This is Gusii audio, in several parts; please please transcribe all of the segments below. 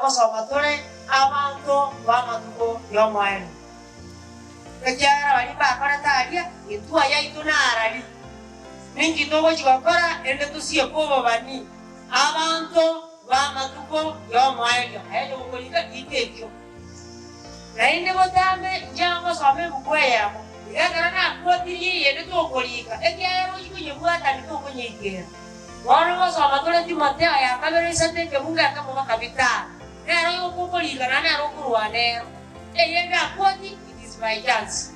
ngosoma tore abanto b'amatuko y'omoerio. Ekiagera baria mbakorete aria, intwe ayaito narari. Ninki togochia gokora erinde tosiekwe obobani abanto b'amatuko y'omoerio? Aye nyogokorika rika ekio. Naende botambe inche ngosoma ebuku eyemo, iga ekero nakwotirie eyende tokorika, ekiagera ochia konyebwatania tokonyeikera. Bono ngosoma tore Timotheo ya kabere isato ekebungo ekemo mpaka bitano. Nere oyo okokorika naende nere okorwana nero. Eyende akwoti, it is by chance.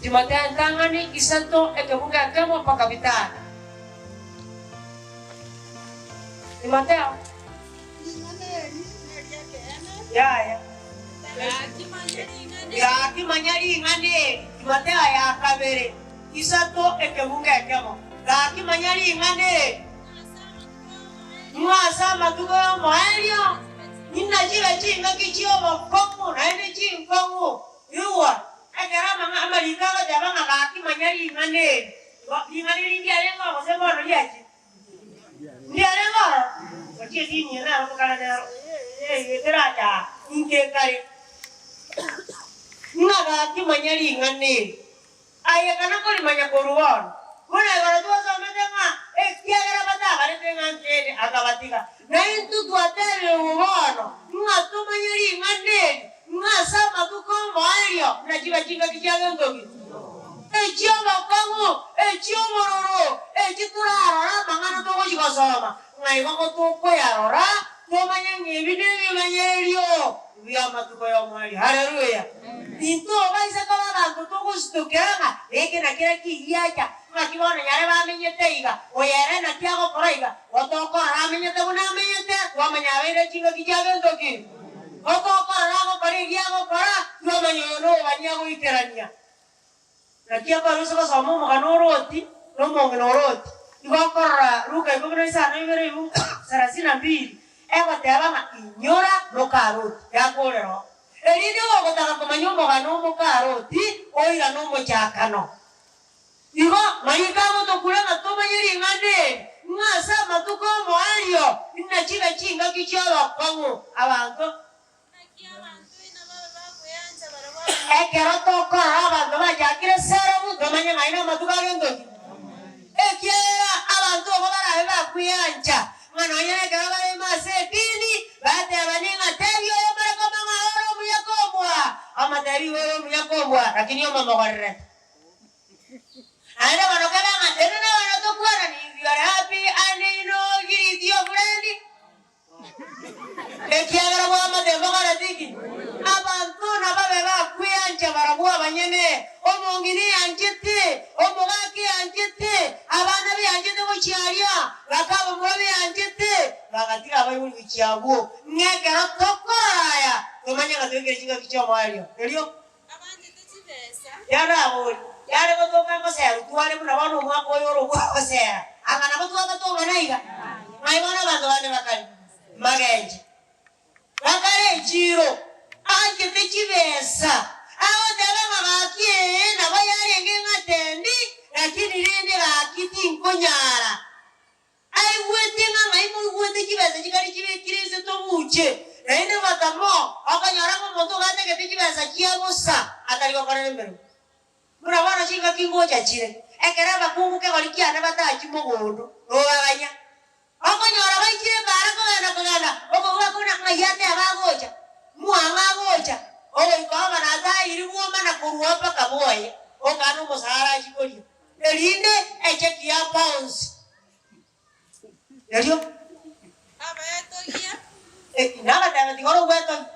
Timotheo entang'ani isato ekebungo ekemo mpaka bitano. Timotheo. Ring'ana eri neri'ekeene. Yaya. Gaki manya ring'ana eri. Gaki manya ring'ana eri. Timotheo ya kabere isato ekebungo ekemo. Gaki manya ring'ana eri. Ng'a ase amatuko y'omoerio inachibe chingaki chi'obokong'u naende chinkong'u. Igwa, ekero amang'ana amariko agoteba ng'a gaki manya ring'ana eri, igo ring'ana eri ndiarenge oo gose bono riachire? Ndiarenge ororo? Gochia edini eye naro tokare nero, eye teracha aa, inki ekare? Ng'a gaki manya ring'ana eri. Aye kana korimanya korwa bono, buna igoro twasomete ng'a ekiagera batabarete ng'a nkende, akabatiga. Na intwe twateebigwe bono ng'a tomanye ring'ana eri, ng'a ase amatuko 'omoerio nachibe chingaki chia gento ki? Echi'obokong'u, echi'obororo, echi torarore amang'ana togochia gosoma, ng'a igo gotokoyarora, tomanye ng'a ebi nebimanyererio bi'amatuko y'omoerio. Haleluya! Intobaisa koba abanto togositokera ng'a eke na kera kigiacha, ng'aki bono nyare bamenyete iga, oyo ere naki agokora iga, gotokorora amenyete buna amenyete, twamanya abeire chingaki chia gento ki? Gotokorora agokora eria agokora, twamanya oyo nobani agoikerania. Naki akorusia gosoma omogano oroti, na omong'ina oroti, igo okorora Luka ikomi na isano ibere ibu sarasini na mbili, egoteba ng'a inyora mokaroti, yakorera oo. Erinde gogotaka komanya omogano o mokaroti, oirane omochakano. Igo mariko agotokura ng'a tomanye ring'ana eri, ng'a ase amatuko 'omoerio inachibe chingaki chi'obokong'u, abanto Naki abanto inababe bakweancha barabwo abanyene. Ekero tokorora abanto bachakire serobu, tomanye ng'a aye namatuko a gento ki? Ekiagera abanto obo barabe bakweancha, ng'a nonya nekero bare ime ase edini, batebanie ng'a tebia oyo more koma ng'a ore omuya kobua, omotebi igo ore omuya kobua, lakini omomogorerete. Naende bono kebe ng'a ere nabana tokwanani, if you are happy and you know greet your friend, Ekiagera bw'amate mbogareti ki? Abanto nababe bakweancha barabwo abanyene, omong'ina eanchete, omogaka eanchete, abana beanchete gochia aria, bakabamura beanchete, bagatiga abaibori gochia agwo. Ng'a ekero tokorora aya, tomanye ng'a toikire chingaki chi'omoerio. Erio Abanchete chibesa. Yarabori, yare gotoka ngoseru tware buna bono omwaka oyo ore ogw'ogosera, anga nabo twagotong'ana iga. Ng'ai bono abanto bande bakare magenche, bakare echiiro, anchete chibesa, agoteba ng'a gaki ee nabo yarenge ng'atendi, lakini rende gaki tinkonyara. Aigwete ng'a ng'ai moigwete chibesa chikare chibekire inse tobuche, naende batamo okonyora ng'a omonto ogatagete chibesa chia bosa atari gokorera emeremo. Buna bono chingaki ngocha chire, ekero abakungu kegori kiane batachia mogondo, nobaganya. Okonyora baichire epaara kogenda kogenda, okobua buna ng'ai ateba agocha, mwang'o agocha, ogoika oba natairi bwoma na korwa mpaka bwoye, okana omosara achie koria. Erinde echeki ya pounds erio. Abaetogia. Nabateba tiga ore ogwetogia.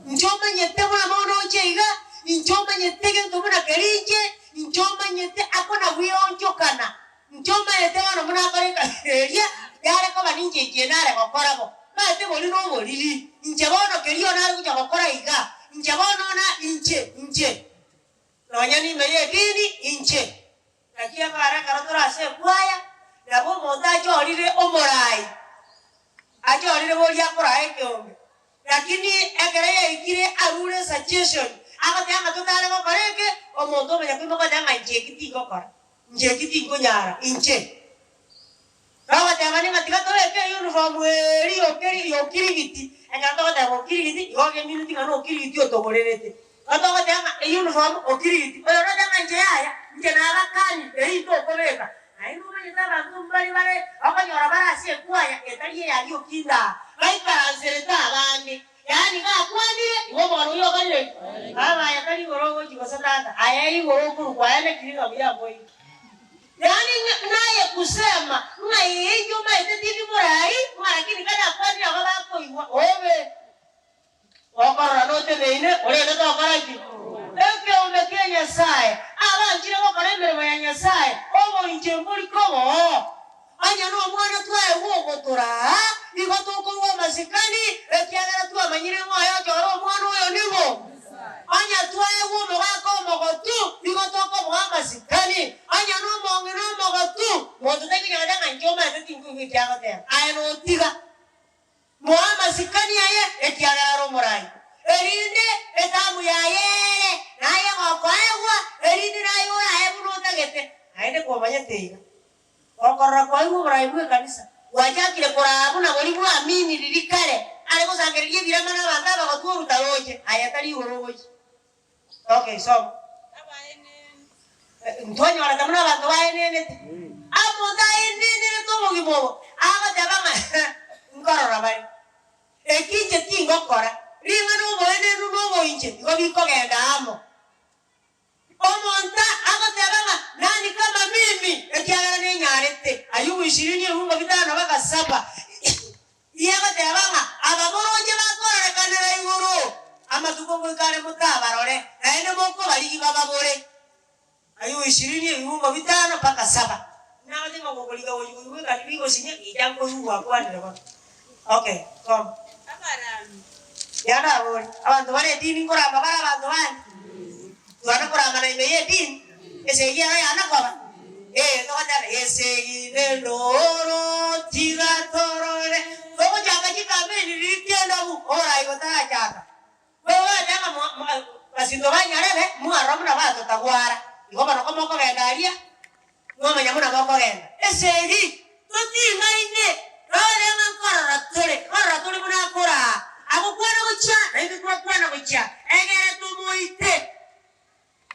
Inche omanyete buna bono oche iga, inche omanyete gento buna keria inche, inche omanyete akona bweonchokana, inche omanyete bono buna akore ekabira eria yare koba ninche inche nare gokora bo. Omanyete bori na oboriri, inche bono keria nare gocha gokora iga, inche bono na inche, inche. Nonya nime y'edini inche. Naki ekogera ekero tore ase ekwaya, nabo omonto achorire omorai, achorire boria akoraa ekeombe, lakini ekero yaikire arure esuggestion, agoteba ng'a totare gokora eke, omonto omanya koimoka oteba ng'a inche eki tingokora, inche eki tinkonyara, inche. Togotebani ng'a tiga tobeke eyuniform eria yokeri yokirigiti, ekero togoteba okirigiti, igo ogemineti ng'a nokirigiti otogorerete. Igo togoteba ng'a eyuniform okirigiti, oyo oroteba ng'a inche yaya, inche nabakani, eyio intokobeka. Naende omanyete abanto mbare bare okonyora bare ase ekwaya etari eyaria okinda aa, baikaranserete abande. Yaani gakwanire, igo omogano oyio okorire ki? Baba aye tari igoro ogochia gose tata, aye igoro okorokwa aye nekiri ng'a buya mboigo. Yaani ng'a naye kusema ng'a ee inche omaete tindi morai, ng'a lakini kanyakwanire aba bakoigwa, obe. Okorora noteneine, orende tokora ki? Ekeombe kia Nyasae, abanchire gokora emeremo ya Nyasae, oboinche mbori koba oo. Onye nomwana twaegwa ogotoraa, igo tokorua amasikani, ekiagera twamanyire ng'a oyochora omwana oyo nigo. Onye twaegwa omogaka omogotu, igo tokoboa amasikani. Onye nomong'ina omogotu, monto tari konyara ng'a inche omanyete tinkoigwa eki agoteba. Aye notiga. Moe amasikani aye, ekiagera are omorai, erinde etamu yaye ere naye gokoegwa, erinde naye orae buna otagete. Naende komanyete iga, okorora kwaigwa oborai bw'ekanisa gwachakire koraa buna boria bw'Amini riria kare are gosangereria ebirama na abanto abagotu oruta roche, aye tari igoro ogochia. Okay, soma. Ntwanyorete buna abanto baenenete. Omonto aenenerete obogima obo, agoteba ng'a nkorora bare. Eki inche tingokora, ring'ana oboenenu na oboinche igo bikogenda amo. Omonto agoteba ng'a nani kama mimi, ekiagera nenyarete. Ayubu ishirini ebiungo bitano baka saba. Riagoteba ng'a abamoroche bakororekanera igoro, amatuko ngoika are motabarore, naende mokobarigia bababore. Ayubu ishirini ebiungo bitano mpaka saba. Nagote ng'a gokorigia gochia koigwa ekani bigosinya, gicha nkoigwe gwakwanire bono. Okay, soma. Abarami. Yandabori, abanto bare edini nkoramba bare abanto bande? Twana korambana ime y'edini, esegi ero yana koba? Ee, togoteba, Esegi nendoro, tiga torore. Togochaka chikampeni riria kiendabu, oborai botarachaka. Bwebwate ng'a mwa mwa basinto ba nyarebe, mwarora buna batotagwara. Igo bono komokogenda aria, Mwamanya buna mokogenda esegi, toting'aine, rore ng'a nkorora tore, nkorora tore buna akoraa, agokwana gochia, naintwe twakwana gochia, egere tomoite.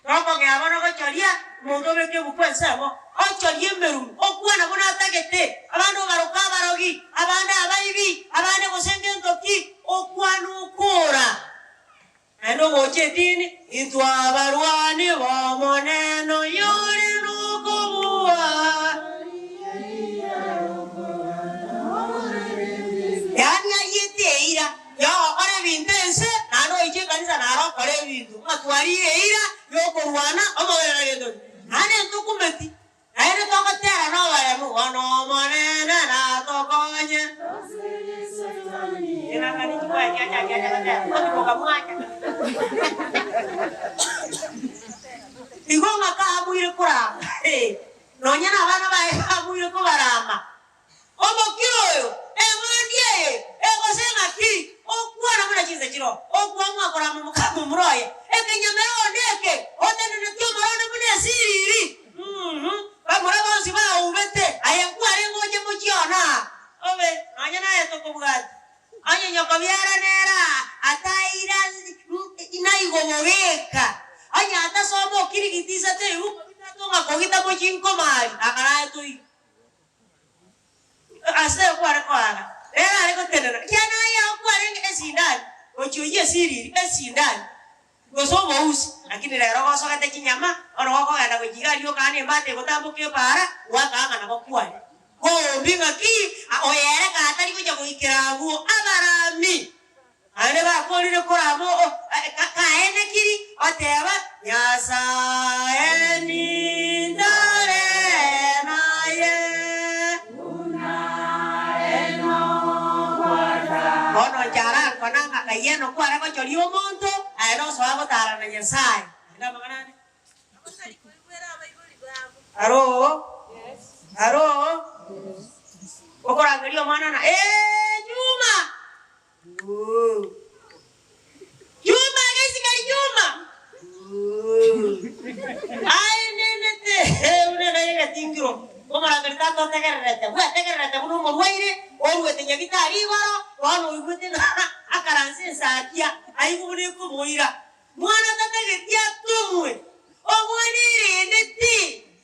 Tokong'ea bono gochoria omonto obeke ebuku ensemo, ochorie emerumi, okwana buna atagete, abande obaroke abarogi, abande abaibi, abande gose ngento ki, okwana okora. Naende ogocha edini, intwe abarwani b'Omonene oyore nokobua. Yaani ariete eira y'ogokora ebinto ense, naende oiche ekanisa naro okore ebinto, ng'a twarire eira y'okorwana omobere na gento ki? Naende ntokumeti, naende togotera noboremu, Bono Omonene natokonye. Igo ng'a kaabuire korama, nonya nabana baye baabuire kobarama. Omokiro oyo, eng'ondi eye, egose ng'aki, okwana buna chinsa chiroo, okwamua korama omokamomura oye, ekenyamera onde eke, otenenetie omoro onde buna esiriri. Bamura bonsi baubete, aye nkwarenge oche mochie one aa. Obe, nonya naye tokobwati. Onye nyoko biara nere aa, ataira naigobogeka. Onye atasoma okirigiti isato ebibuko bitato ng'a kogita mochie nkomari, akarae toigwe. Ase okware koaga, nere are gotenena, ekiagera naye ao kwarenge esindani, gochia oyio esiriri, esindani, gose obousi. Lakini rero gosogete chinyama, bono gokogenda gochia iga aria okana embata egotamboka epaara, gwakaanga nabo kware. Kombi ng'aki oyo ere gatari gochia goikera abwo abarami. Naende bakorire korama kaenekiri, oteba, Nyasae nintare naye. Bono inche arankona ng'a kayie nokware gochoria omonto, aye nosoa gotara na Nyasae. Naende amang'ana ande. Abatari koigwera abaibori babo. Aroo, aroo, okorangeria omwana na, Ee, Juma! Juma gesikari Juma! Aye nenete buna naye egetingiro, omorangeria tata otegererete, bwategererete. Oigwete nyagitari igoro, bono oigwete ng'a akaranse ensakia, aigwe buna ekomoira. Mwana tatageti atomwe, omwana erende ti,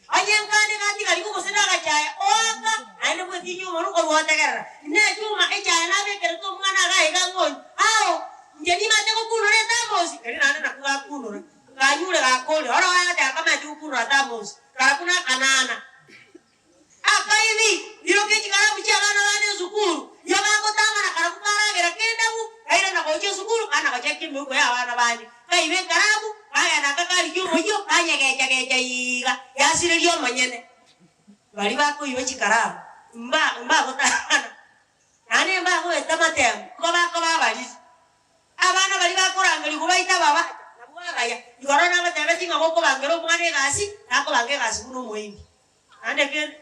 onye nkande gatigarigwe gose nagachaye, oaka, naende bwetinyie omonwa korwa otegerera. Inee chuma echaye nabekerete omwana iga iga ng'onye? Ao, inche nimate gokunora etamosi? Erio naende nakwo gakunora, kanyure gakorire, oro agachaka kamanyete gokunora tamosi, karakwo nakanana. Akaibi, riroka echikaramu chi'abana bane esukuru, nigo bagotang'ana karakwo karagera kendabu, kairana gocha esukuru kana gochekia emeuko y'abana bande. Kaiba ekaramu, kagenda nka karigia omoyio, kanyegecha-gecha iga, yasireria omonyene. Baria bakoiba chikaramu, mba mbagotang'ana, naende mbagoeta amatemo, nigo bakoba abariri. Abana baria bakorangerigwa baite ababacha, nabwo abaya. Igoro nabatebetie ng'a gokobangera omwana egasi, takobanga egasi buna omoimbi. Naende kende.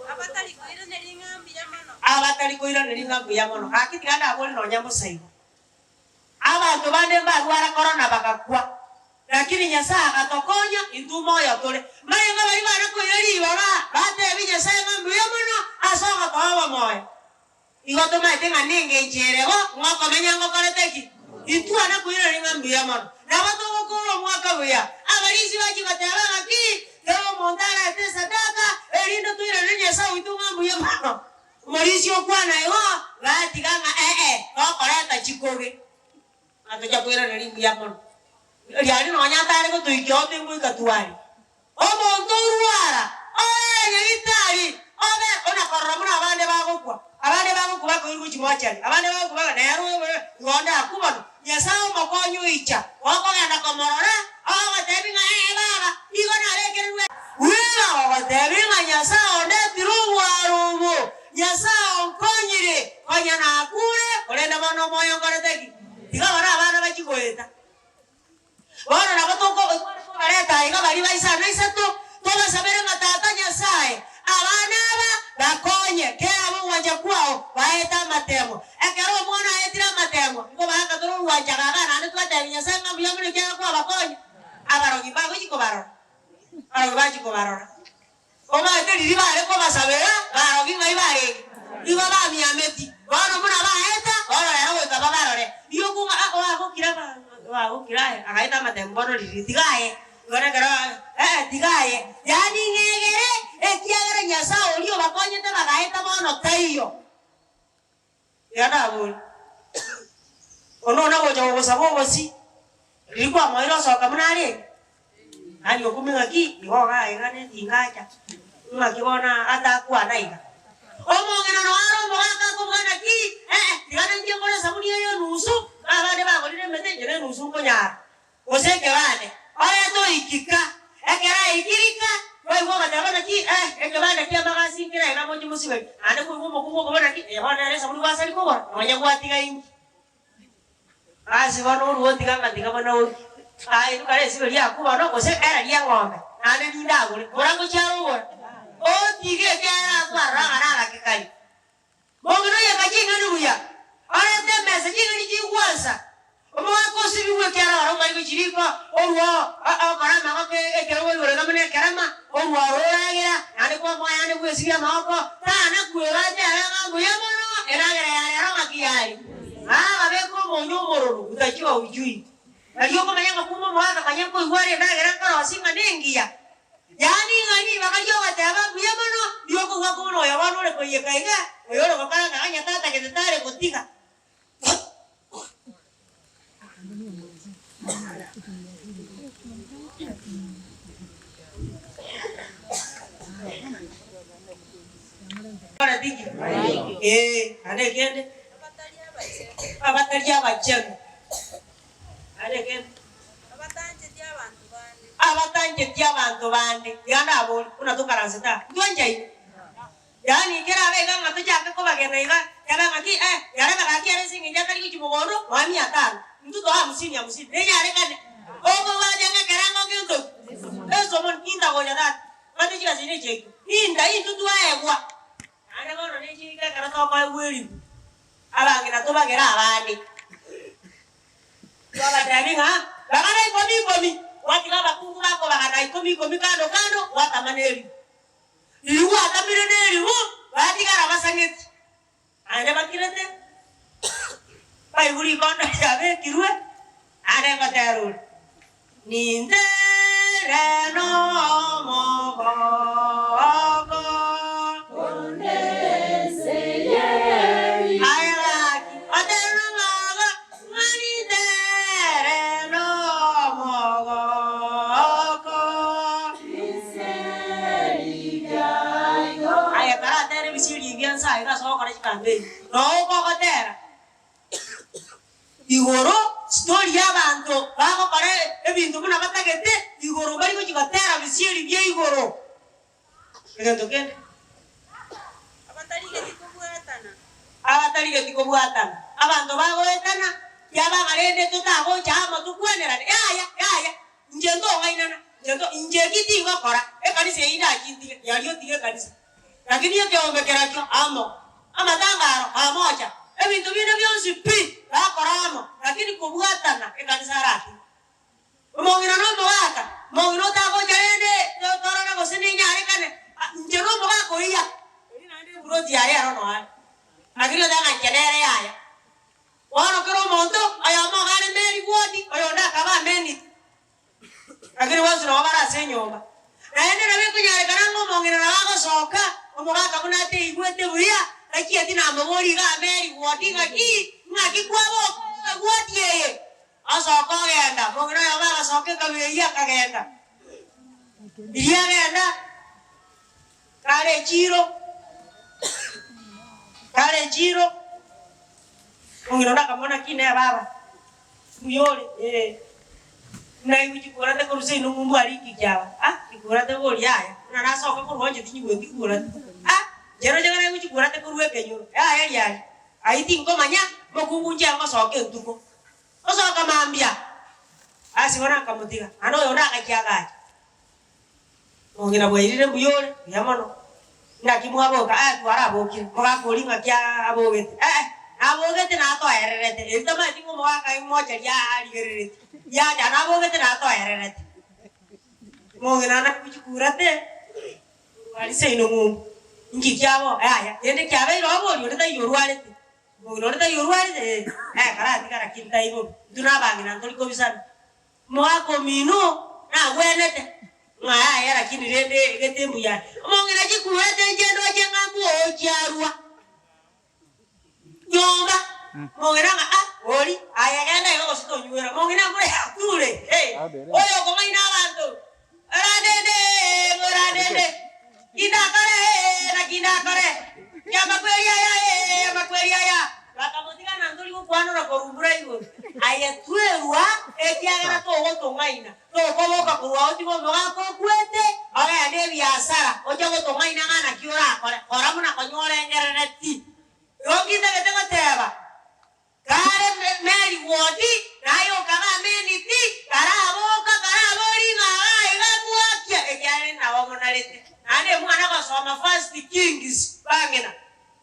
Abatari koiraneria ng'a mbuya mono. Abatari koiraneria ng'a mbuya mono. Gaki tiga ndabore nonya mbosa igo. Abanto bande mbarwara korona bagakwa, lakini Nyasae agatokonya intwe moyo tore. Manye ng'a baria bare koira ribaga batebie Nyasae ng'a mbuya mono ase ogotoa obomoyo. Igo tomaete ng'a nengencho ere bo, ng'a okomenya ngokorete ki? Intwana koiraneria ng'a mbuya mono. Nabo togokora omwaka buya. Abarisia bachia goteba ng'a ki? Kera omonto arete esadaka, erinde toiranerie Nyasae oito ng'a mbuya mono. Omorisia okwana igo, gatiga ng'a ee, tokoreta chikoge. Ng'a tochia koiraneria mbuya mono. Riaria nonya atare gotoikia oo tingoika tware. Omonto orwara, oye nyagetari, obe ona korora buna abande bagokwa, abande bagokwa bakoirwa chimochari, abande bagokwa baga nere oyo igo onde akwe bono. Nyasae omokonyi oicha, gokogenda komorora, ogotebi ng'a ee baba, igo nabekererwe. Bwega ogotebi ng'a Nyasae ondetire obwaro obo, Nyasae onkonyire, konya nakure, korende bono omoyo nkorete ki? Tiga bare abana bachie goeta. Bono nabo tokobareta aiga baria ba isano na isato, tobasabere ng'a Tata Nyasae, abana aba bakonye kera b'ogwancha kwao baete amatemo. Ekero omwana aetire amatemo, nkobaaka tore orwancha gaga naende twatebia Nyasae ng'a mbuya mono ekiagera kwabakonya. Abarogi mbagochia kobarora, abarogi bachia kobarora. Omanyete riria bare kobasabera, barogi ng'ai barenge? Nigo bamiameti. Bono buna baeta, bono rero goika babarore. Rioku ng'a ah oagokire aba oagokire aye, agaeta amatemo bono riria tiga aye. Igo nekero eh tiga aye. Yaani ng'egere, ekiagera Nyasae oria obakonyete bagaeta bono taiyo. Tiga ndabore, Onde one ogocha gogosaba obosie, riria kwamoeire osoka buna arenge, yaani okumia ng'aki igo iga iga tingacha, ng'aki bono atakwana iga. Omong'ina noyo are omogaka akobuga naki, ee tiga ninche ngore esabuni eye enusu, abande bagorire emete inche nenusu nkonyara. Gose ekebande, orete oikika. Ekero aikirika, kwaigwa ogoteba naki, Eh, ekebande ki'amagasi nkere iga mochie mosiberie. Naende kwaigwa omokungu okobora naki, Eh, bono nere esabuni gwasari kogora, nonya gwatiga inki. Basi bono orue otiga ngatiga bono orie. Aye inwe kare esiberie akwo bono, gose era ri'eng'ombe, naende nindagore. Gora ngochia are ogora. Otige ekiagera akwarora ng'a nagake karia. Mong'ina oyo akacha ing'ani buya, orente emesa ching'eni chigwansa, omogaka osibigwe ekiara ore omanye gochia riko, orue okore amagoko ekerogo igoro iga buna ekerama, orue oro oragera, naende kwamoa ayande bwesibia amagoko, tana kweba atebe ng'a mbuya mono, endagera ya rero ng'aki yare. Aa babeke omonyo omororo utachiwa ujui. Nario okomanya ng'a kumbe omogaka konya nkoigwa are endagera nkorosia ng'a nengiya. Yaani ng'a ribaga ri'ogoteeba mbuya mono ri'okogwa kobuna oyo bono ore koiyeka iga, oyo ore gokora ng'a onye tatagete tare gotiga. Ee, naende ekende, abatari abachenu. Naende ekende. Abatancheti abanto bande. Abatancheti abanto bande. Iga ndabore, buna tokaransete aa, ntwanchaine? Yaani kerabe iga ng'a tochake kobagena iga, kebe ng'a ki, eh, yarebe gaki ere ase eng'encho atari gochia mogondo, nonya mia tano, intwe toa hamsini hamsini, nenyarekane? Okobwatia ng'a ekerengo gento ki? Esomo nintagocha tata, ng'ate chigasi ne chiaito, ninta intwe twaegwa. Naende bono nechiika ekero tokoegwa eribu, abang'ina tobagere abande. Twabateebia ng'a bagana ikomi ikomi, gwatiga abakungu bakobagana ikomi ikomi kando kando, gwatamana eribu. Riria gwatamire neribu, batigara basang'eti, naende bakirete, baigwe rikondo riabekirwe, naende ngotera ore, Nintere nomogoko. Aye gaki, otere nomogoko, ng'a nintere nomogoko. Aye karatere ebisieri ebi ense aye ase ogokora chikampeni, noo okogotera igoro story y'abanto bagokora ebinto buna batagete, igoro mbari gochia gotera bisieri bia igoro. Egento kende. Abatarigeti kobwatana. Abatarigeti kobwatana. Abanto bagoetana, kiabanga rende totagocha amo tokwanerane, yaya, yaya. Inche ntong'ainana, inche nto, inche eki tingokora, ekanisa eyio ndachintige, yaria otige ekanisa. Lakini ekeombe kerakio amo, amatanga aro amocha, ebinto binde bionsi pi, bakora amo, lakini kobwatana ekanisa aratige. Omong'ina na omogaka, omong'ina otagocha rende torore gose ninyarekane, inche na omogaka oiya, erio naende eburoti yaye ero noare. Lakini oteba ng'a inche nere yaya. Bono kera omonto oyomo iga are nerigwoti, oyonde akaba ameniti, lakini bonsi nabo bare ase enyomba. Naende nabo ekonyarekana ng'a omong'ina nabo agosoka, omogaka buna ateigwete buya, tachieti namoboria iga ame erigwoti ng'aki, ng'aki kwaboka egwoti eye? Osoka ogenda, omong'ina oyomo agasoka ekabira eyio akagenda. Riria agenda, Kare echiiro, kare echiiro, omong'ina onde akamwona naki nee baba, mbuya ore? Ee. Naigwe chikurate korwa seino ng'umbu aria inki kiaba? Ah, chikurate bori yaya, buna nasoka korwa onye tinyigweti kurate. Ah, inche roche ng'a naigwe chikurate korwa ekenyoro, yaya riaria. Ayio tinkomanya, mokungu inche ngosoka entuko. Osoka mambia, ase bono akamotiga, naende oyonde agachia agacha. Omong'ina bwairire mbuya ore, mbuya mono. Naki mwaboka? Eh, twarabokire. Mogaka oria ng'aki abogete? Eh, nabogete natoererete. Erio tamanyeti ng'a omogaka imocheria arigereretie. Yacha nabogete natoererete. Omong'ina naki chikurate, korwa aria seino ng'umbu. Inki kiabo? Yaya, kende kiabeire oboria onde taiyo orwarete. Omong'ina onde taiyo orwarete? Eh, eh, karatiga lakini tai bobe. Intwe nabang'ina ntori kobisana. Omogaka omino nagwenete, ng'a yaya lakini rende egete mbuya. Omong'ina chikuete inche ndoche ng'a mbwochiarua nyomba. Omong'ina ng'a ah bori aye genda iga gose tonywera. Omong'ina mbura yature eh, oyo okong'aina abanto orandende orandende kindakore eh naki ndakore ki amakweri aya eh amakweri aya. Bakamotiga na ntori gokwanora korwa mbura igoro. Aye twerua, ekiagera togotong'aina, tokoboka korwa ao tiga omogaka okwete, ogende ebiasara, oche gotong'aina ng'a naki orakore, kora buna konya orengerereti. Igo nkintagete goteba, kare merigwoti, naye okaba ameniti, karaboka, karabori ng'a iga iga mwakia, ekiagera nabo monarete. Naende mwana gosoma First Kings, bang'ina.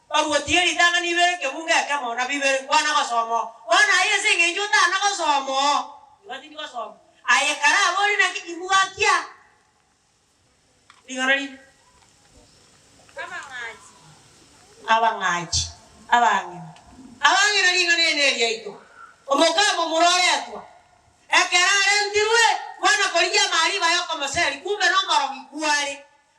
Baruotie ritang'ani ibere ekebungo ekemo na bibere, kwana gosoma oo. Bono aye ase engencho otana gosoma oo, igo tindi gosoma. Aye karabori naki imbwakia ring'ana rinde. Abang'achi. Abang'achi, abang'ina. Abang'ina ring'ana eri neriaito. Omokama omura oretwa. Ekero arentirwe, kwana korigia amariba yokomoseria, kumbe nomorogi kware.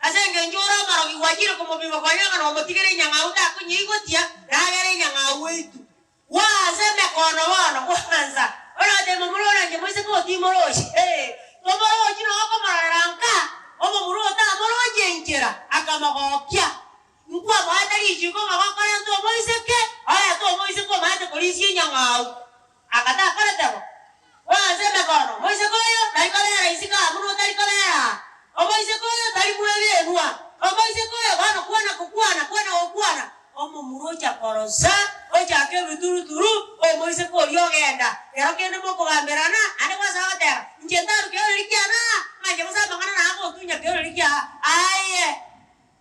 Ase engencho ore omorogi gwachire komobima kwanyora ng'a nomotigere enyang'au takonyeigwatia, nagere enyang'au eitwe. Gwansa emekono bono, gwansa. Oratebe momura oranche moiseke otimorochi, ee, tomorochi nonya okomororera nka, omomura otamorochi enchera, akamogokia. Nkwamoete richiko ng'a gokorenta omoiseke, orete omoiseke omanyete korisia enyang'au. Agatakorete bo. Gwansa emekono, Omoiseke oyo tari kobera isiko aa buna otari kobera aa. Omoiseke oyo tari mwegenwa. Omoiseke oyo bono kwana gokwana, kwana gokwana. Omomura ocha korosa, ochaka ebituruturu, omoiseke oria ogenda. Kero kende mokogamberana, naende gwansa goteba, Inche ntaru keoreri kiane aa, ng'a inche bosa amang'ana nagotunya keoreri kia aa. Aye!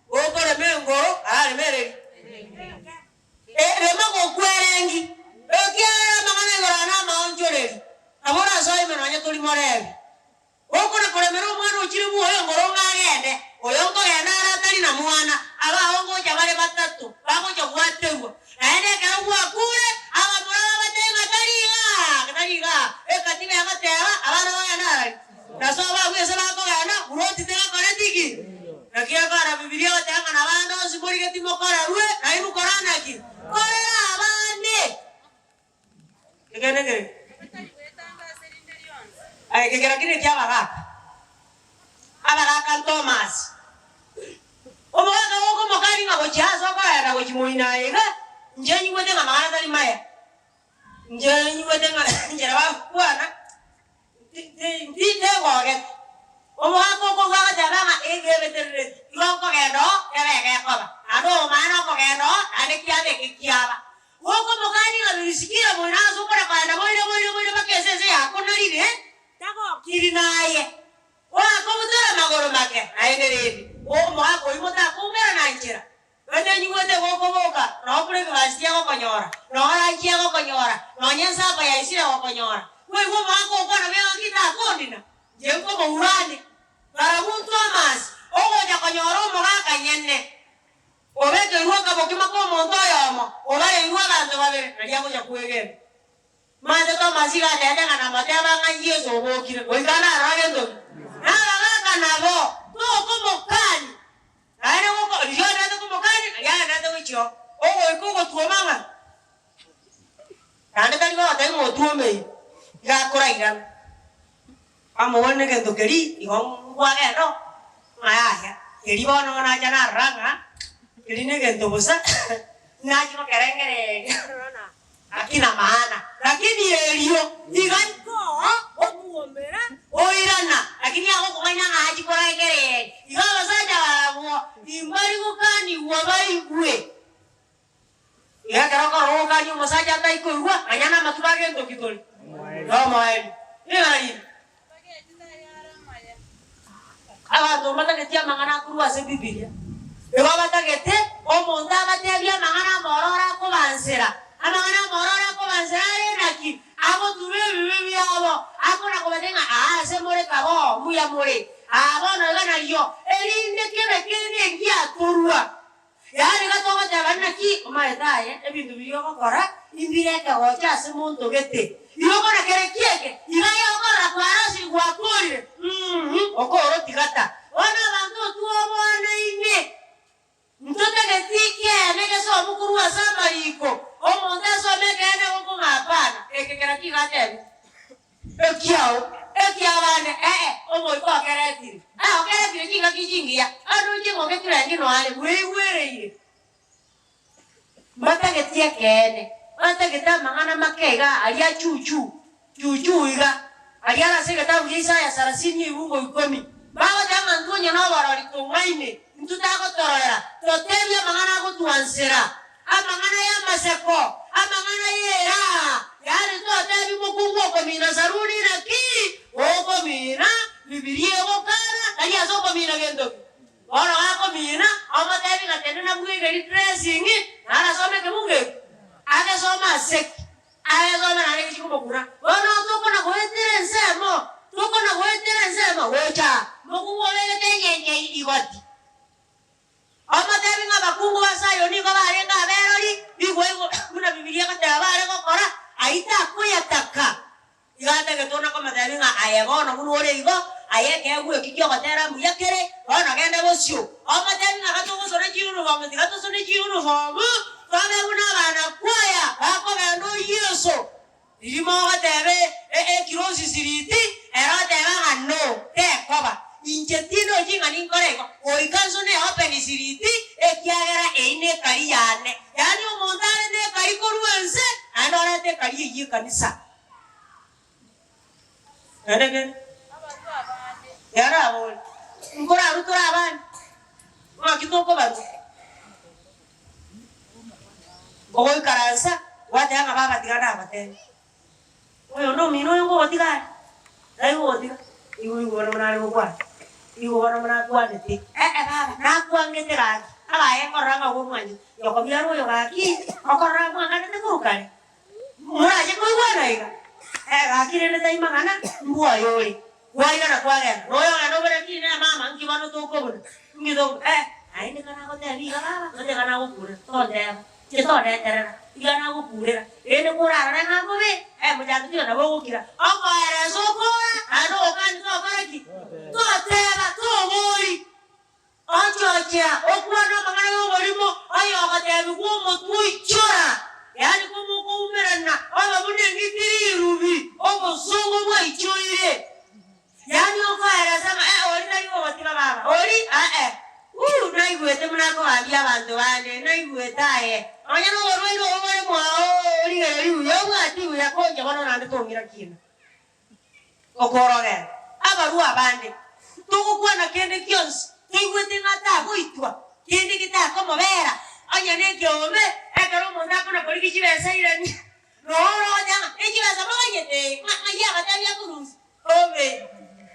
Okorema engoro, araremereri. Rema gokwerengi, ekiagera amang'ana igoro aya namaonchoreri, nabo orasoe ime nonya tori morebi. Gokona koremera omwana ochire bwoye ngoro ng'a agende, oyo nkogenda are atari. tari na mwana, abao ngocha bare batato, bagocha gwaterwa. Naende ekero gwakure, abamura babatebie ng'a tari igaa, tari igaa. Ekatiba egoteba, abana bagende arari? Na sobo abwo ase bakogenda, buroti tegakoreti ki? Naki ekora Bibilia egoteba ng'a nabande onsi morigeti mokorerwe, nainwe kora naki? Korera abande. Ekeene nkereki? Abatari gwetanga ase rinde rionsi. Aye kegera kire eki'abagaaka. Abagaaka nTomasi. Omogaka gokomokani ng'a gochia ase okoenda gochia moino aye iga, inche nyigwete ng'a amang'ana tari maya. Inche nyigwete ng'a enchera bagokwana. Ntigogete. Omogaka okorua agateba ng'a egebeterereti igo nkogenda oo kebe egekoba, naende omanye nokogenda oo naende kiaba eke kiaba. Gokomokania ng'a birisikire moino ase okona kogenda boire boire boire mpaka ense ense yakonarire, tagokiri naye. Oakobutora amagoro make naende rende, omogaka oyio motakoumera na nchera. Gotanyigwete gokoboka, noo breakfast egokonyora, noo lunch egokonyora, nonye ensapa yaisire egokonyora. Boigo omogaka okwana buya ng'aki takondina, inche nkomoura ande. Barabwo Thomas, ogocha konyora omogaka nyene, obekerwe akabokima k'omonto oyomo, obareirwe abanto babere, nario agocha kwegena. Mase Thomas iga atebete ng'a namoteba ng'a Yeso obokire, goika narora gento ki? Nabagaka nabo, tokomokani. Naende goko riria ogenderete komokania, nario agenderete gochia oo, ogoika ogotwoma ng'a naende tari gogotebia ng'a otwomeire, iga akorairana. Amobori negento keria igo nkwagenda oo, ng'a yaya, keria bono nacha narora ng'a keria negento bosa, nachia gokerengereria narora ng'a hakina maana. Lakini erio iga ikoo otwomera oirana, lakini agokong'aina ng'a achie korengereria. Igo abasacha barabwo imbari gokanigwa baigwe. Igo ekero okorora ogokania omosacha ataikoigwa, manya namatuko a gento ki tore nomoerio. Ring'ana rinde, abanto mbatageti amang'ana akorwa ase Ebibilia. Igo batagete omonto abatebie amang'ana amororo akobansera. Amang'ana amororo akobansera are naki? Agotuba ebibe biabo, akona kobatebia ng'a aa ase more kaba oo, mbuya more. Aa bono iga nario, erinde kebe kende ngiatorwa. Yaani iga togoteba naki omaete aye ebinto biria ogokora imbireke gocha ase monto gete. Igo okona kere kieke iga aye okorora kwarosire gwakorire uhmm okoro tigata. Bono abanto otwoboanaine ntotageti ekeene gesomu korwa ase amariko omonto asome ekeene gokong'a hapana eke kera ki iga atebete. Ekiao, ekiabande, ee, omoika okeretire, ee, okeretire chingaki chingiya, ande oching'oke chirenge noare bweigwereire. Mbatageti ekeene, batagete amang'ana make iga aria chuchu, chuchu iga, aria are ase egetabu gia Isaya sarasini ebungo ikomi. Bagoteba ng'a intwe onye noborori tong'aine, intwe tagotororera, totebie amang'ana agotwansera. Amang'ana y'amaseko, amang'ana y'eraha, yaani totebi mokungu okomina saruni naki okomina, Bibilia egokana, tari ase okomina gento ki. Bono gakomina, omotebi ng'a tenena bwegeri dressing, narasome ekebungo eke, agesome ase ki? Agesome naende gechi komokura. Bono tokona goetera ensemo, tokona goetera ensemo, gocha mokungu obegete engencho igoti. Omotebi ng'a abakungu ba Sayoni nigo barenge aberori, bigwa-igwa buna Bibilia egoteba bare gokora, ayio takoyataka. Igo atagete ona komotebi ng'a aye bono buna ore igo, aye ekeegwa eki ki'ogotera mbuya kere, bono genda bosio. Omotebi ng'a gatogosona chiuniform, tiga tosone chiuniform, tobe buna abanakwaya bakogenda o Yeso. Riria mogoteba ekirosi siriti, ere oteba ng'a no, tekoba. Inche tindochi ng'a ninkore igo, goika nsone open siriti, ekiagera eyio nekari yane. Yaani omonto are nekari korwa ense, naende orete ekari eyio ekanisa. Naende kende, yarabore, nkorarue tore abande, ng'aki tokobarua? Ogoikaransa, gwateba ng'a baba tiga nabatebie, oyonde omino oyo ngogotiga are, tari gogotiga, igo igo bono buna are gokwana, igo bono buna akwanete, eh baba nakwangete gaki, abaye nkorora ng'a gomwanchete, yokobiara oyo gaki, okorora mwanganete korwa kare, morache koigwana iga, eh gaki rende tai mang'ana, mbwa oyo ore, kwairana kwagenda, noyo ogenda obore ki ne mama nki bono tokobuna, nki tokobuna, eh. Naende iga nagotebia iga baba, gose iga nagokurera, tonteba, inche toneterera, iga nagokurera, rende korarore ng'a mbobe, mochando tioyo nabo ogokira. Okoeresa okora, naende ogokani tokora ki? Toteba, tobori. Ochochia okwane amang'ana y'oborimo, oyogotebigwa omotwe oichora, yaani komokoumerana obe buna eng'iti rirubi, obosongo bwaichoire. Yaani okoeresa ng'a eh oria tari gogotiga baba, oria eh-eh, uh naigwete buna akogambia abanto bande, naigwete aye. Nonya noborwaire obo bore mwao origereria buya obwati buya konye bono naende tong'ira kina. Okorogera abarua abande, togokwana kende gionsi toigwete ng'a tagoitwa, kende getakomobera, onye nekeombe, ekero omonto akona korigia chibesa irania, Noro ogocha ng'a nechibesa moganyete, ng'a ng'ai agatebia akorusia? Obe,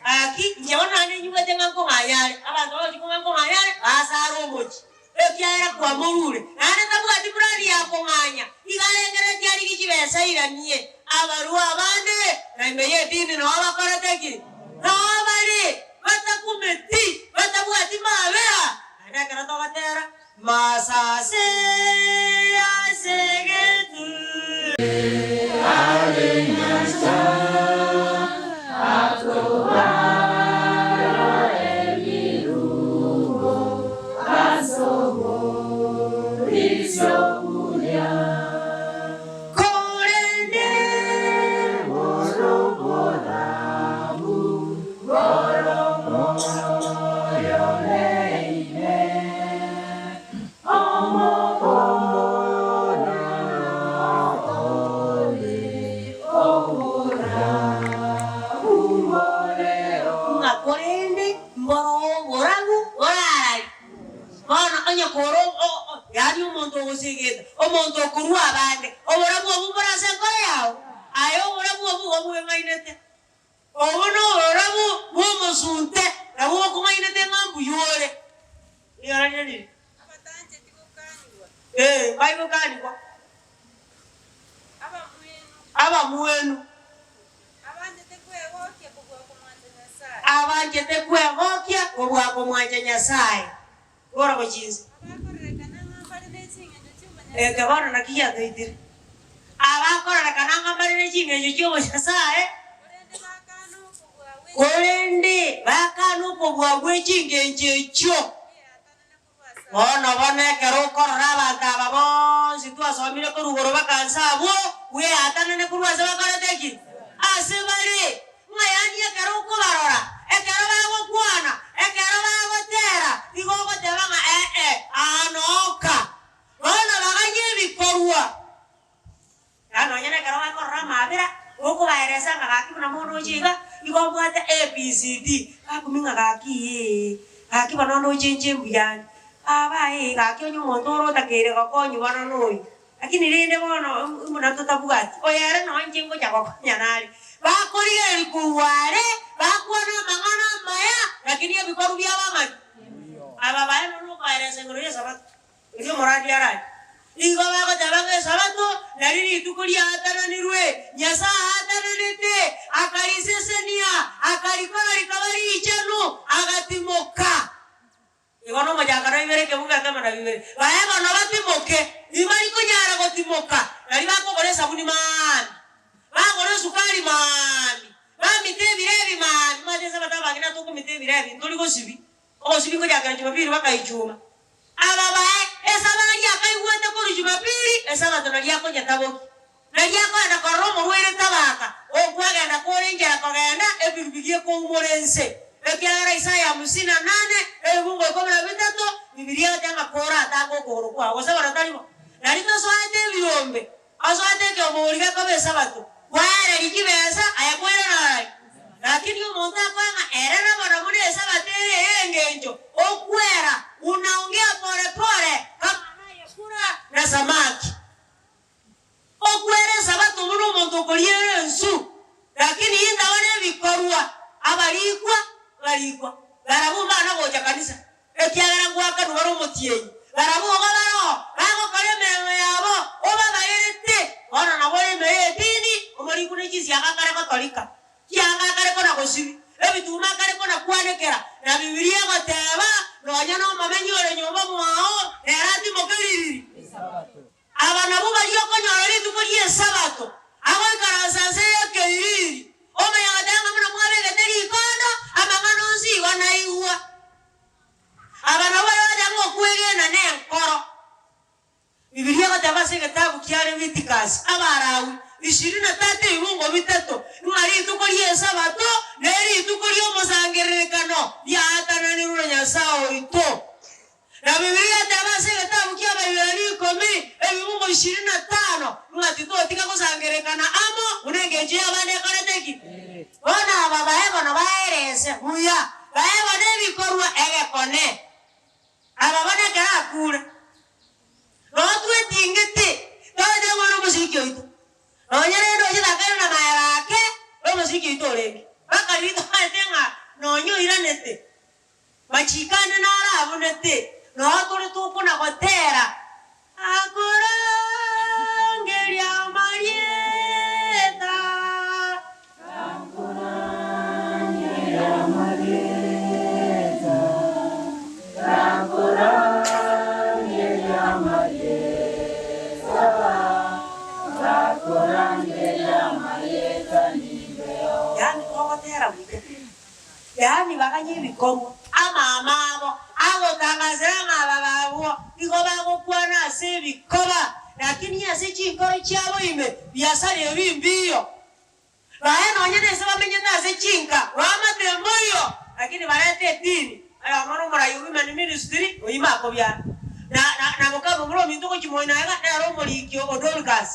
Gaki, inche bono naende nyigwete ng'a nkong'anya are, abanto bagochia kong'a nkong'anya are, basare omochie, ekiagera kwamorure, naende tabwati plani ya kong'anya, iga arengereretie arigie chibesa airanie. Abarua abande, na ime y'edini noo bakorete ki? Noo bare, batakumeti, batabwati mabera. Naende ekero togotera, Masase ase egetwe. Are Nyasae atobara ebirubo as'oborisio buya. Korende Boro borabu boro moyo ime. Omobona ore oborabu boreo. Ng'a korende mboro oborabu borararie. Bono onye kore yaani omonto ogosegeta, omonto okorua abande, oborabu obwo mbore ase enkoro yao? Aye oborabu obwo igo bweng'ainete. Obo noborabu bw'omosunte, nabwo bokong'ainete ng'a mbuya ore. Rirorio riri. Abatancheti gokanigwa. Ee, bai gokanigwa. Abamwenu. Abamwenu. Abanchete kwegokia kobua komwancha Nyasae. Abanchete kwegokia kobua komwancha Nyasae. Bora gochia inse. Abakorerekana ng'a mbare ne ching'encho chi'obonyasae. Eke bono naki giatoitire. Abakorerekana ng'a mbare ne ching'encho chi'obonyasae. Korende bakana okobua gwe. Korende bakana okobua gwe ching'encho echio. Beatanane korwa ase aya. Bono bono ekero okorora abanto aba bonsi twasomire korwa igoro bakansa abwo, bweatanane korwa ase bakorete ki? Ase bare. Ng'a yaani ekero okobarora, ekero bagokwana, ekero bagotera, igo ogoteba ng'a ee, aa nooka. Bono baganye ebikorwa. Na nonya nekero bakorora amaabera, okobaeresa ng'a gaki buna monoche iga, igo obwate ABCD, bakumia ng'a gaki ee, gaki bono ndoche inche mbuyande. Baba ee, gaki onye omonto ore otakeire gokonywa bono noyo. Lakini rende bono buna totabwati, oyo ere nonya inche ngocha gokonya nare. Bakorigereria korwa are, bakwana amang'ana amaya, lakini ebikorwa biabo amabe. Aba baye nonya okoeresa igoro y'Esabato, erio omorandia arache. Igo bagoteba ng'a Esabato nari rituko riaatananirwe, Nyasae aatananete, akarisesenia, akarikora rikaba richenu, agatimoka. Igo nomochakano oibere ekebugo ekemo na bibere, baye bono batimoke, tibari konyara gotimoka, nari bakogora esabuni maambia, bagora esukari maambia, bamita ebirebi maambia. Omanyete esabato abang'ina tokomita ebirebi ntori gosibi, ogosibi kochakera jumapili mpaka ijumaa. Aba baye esabari akaigwete korwa jumapili, esabato nari akonyetabokia. Nario akoenda korora omorwaire tabaka, okwegena kore enchera kogenda ebirubigi ekoumora ense. Ekiagera Isaya 58, ebibungo 13, Bibilia egoteba ng'a koratange okogoro kwao, gose bono tari bo? Nario tosoete ebiombe, osoete ekeombe gekoba esabato, kwaereria chibesa, aye kwairana orari. Lakini omonto akoe ng'a ere nabo na buna esabato ere ey'engencho, okwera, unaongea pore pore kama anayekula na samaki. Okwera Esabato buna omonto okoriera ensu, lakini intabe nebikorwa, abarikwa barikwa, barabwo mbana gocha kanisa, ekiagera ngwakanwa bare omotienyi, barabwo igo baroo bagokora emeremo yabo, obabarerete. Bono nabo ore ime y'edini, omorikwa ne chinsiaga akare gotorika, chianga akare kona gosibia, ebituma akare kona kwanekera, na Bibilia egoteba. Nonya nomomenyi ore nyomba mwao, nere atimoke ririri. Aba nabwo baria okonyora rituko ri'Esabato, agoikaransa nse y'ekeiriri, omanya goteba ng'a buna mwabegete rikondo, amang'ana onsi igo naigwa. Aba nabwo baria bagoteba ng'a okwegena nenkoro. Bibilia egoteba ase egetabu kia Levitikasi, Abalawi ishirini na tatu ebibungo bitato, ng'a rituko ri'Esabato nerituko ri'omosangererekano riaatananirwe na Nyasae oito. Na Bibilia eteba ase egetabu ki'Abaibirania ikomi, ebibungo ishirini na tano, ng'a titotiga gosangererekana amo buna engencho y'abande ekorete ki? Bono aba bae bono baerese buya, bae bono ebikorwa egekone. Aba bono ekero akure, nonya twetingete, toete omwana omosiki oito, nonya rende oche takaire na magega ake, nomosiki oito orenge. Mpaka riria tomaete ng'a nonya oiranete, machiko ande naro abunete, nonya tore tokona gotera, Akorangeria amarieta. Akorangeria amarieta, Akorangeria amarieta, Akorangeria amarieta nimbeo. Yaani togotera buya. Yaani baganye ebikorwa. Amama abo agotangasera ng'a aba babwo nigo bagokwana ase ebikoba, lakini ase chinkoro chiabo ime biasara ebi mbiyo. Baye nonya nese bamenyete ase chinka, bamate mboiyo, lakini barete edini. Oyomo nomorai o Women Ministry, oyio makobiara, na na na mokamomura ominto gochia moino aiga, nere omoriki o Dorcas.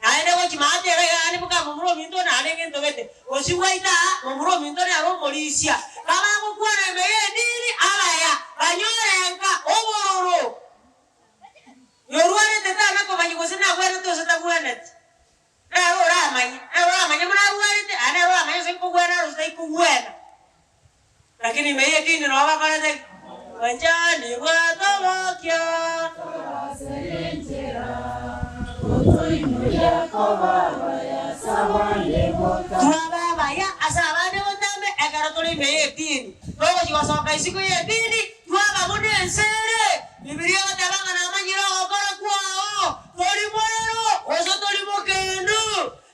Naende gochia maate iga iga yaani mokamomura ominto narenge ntogete, gose gwaita aa, momura ominto nere omorisia. Kabagokwana ime y'edini, abaya, banyore nka obororo. Oyorwarete tana komanya gose nagwenerete gose tagwenereti. Nere oramanye, nere oramanye buna arwarete, aye nere oramanye gose nkogwena are gose taikogwena. Lakini ime y'edini nabo bakorete ki? Bwanchani bwatobokia. Torase enchera, gotoimoria koba abaya ase abande botambe. Twaba abaya ase abande botambe ekero tore ime y'edini. Togochia gosoka isiko y'edini, twaba buna ense ere. Bibilia egoteba ng'a namanyire ogokora kwao, tori morero gose tori mokendu.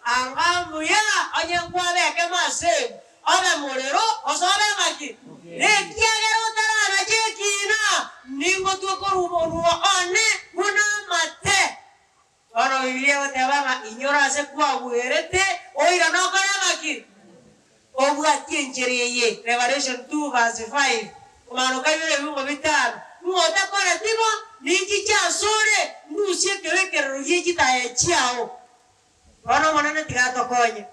Anga mbuya onye nkwabekemo ase Obe morero, gose obe ng'aki? Nekiagera otaranache ekiina, ningotwe korwa omonwa one buna amate. Bono Bibilia egoteba ng'a inyora ase kwagwerete, oirane okore ng'aki? Obwatie enchera eye, Revelation 2 verse 5, Komanoka ibere ebibungo bitano, ng'a otakoreti bo, ninchiche asore, ndusie ekebekerero gie chitaya chiao. Bono Omonene tiga atokonye.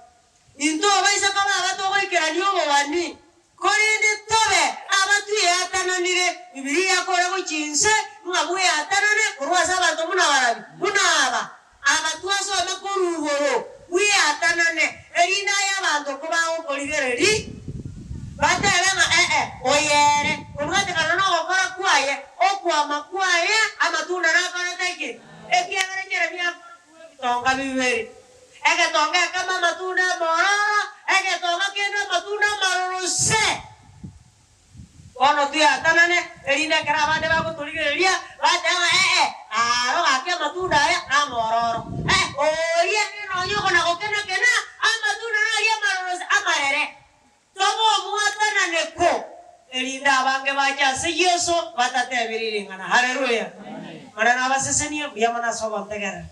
Intwe obaise koba abatogoikerania obobani, korende tobe abatweatananire. Bibilia yakora gochia inse ng'a bweatanane korwa ase abanto buna barabi, buna aba, aba twasoma korwa igoro, bweatanane, erinde aye abanto kobagokorigereria, batebe ng'a ee, oyo ere, kobwatekana nogokora kwaye, okwama kwaye, amatunda nakorete ki? Ekiagera Jeremia akora. Ebitonga bibere, egetonga ekemo amatunda amororo, egetonga kende amatunda amaroro se. Bono tweatanane, erinde ekero abande bagotorigereria, batebe ng'a ee, aro gaki amatunda aya namororo. Ee, oria ere nonya okona-gokena-kena, amatunda naria amaroro se, amarere. Tobe omwatananeko, erinde abange bache ase Yeso batatebirie ring'ana. Haleluya! Omonene abasesenie, mbuya mono ase ogontegerera.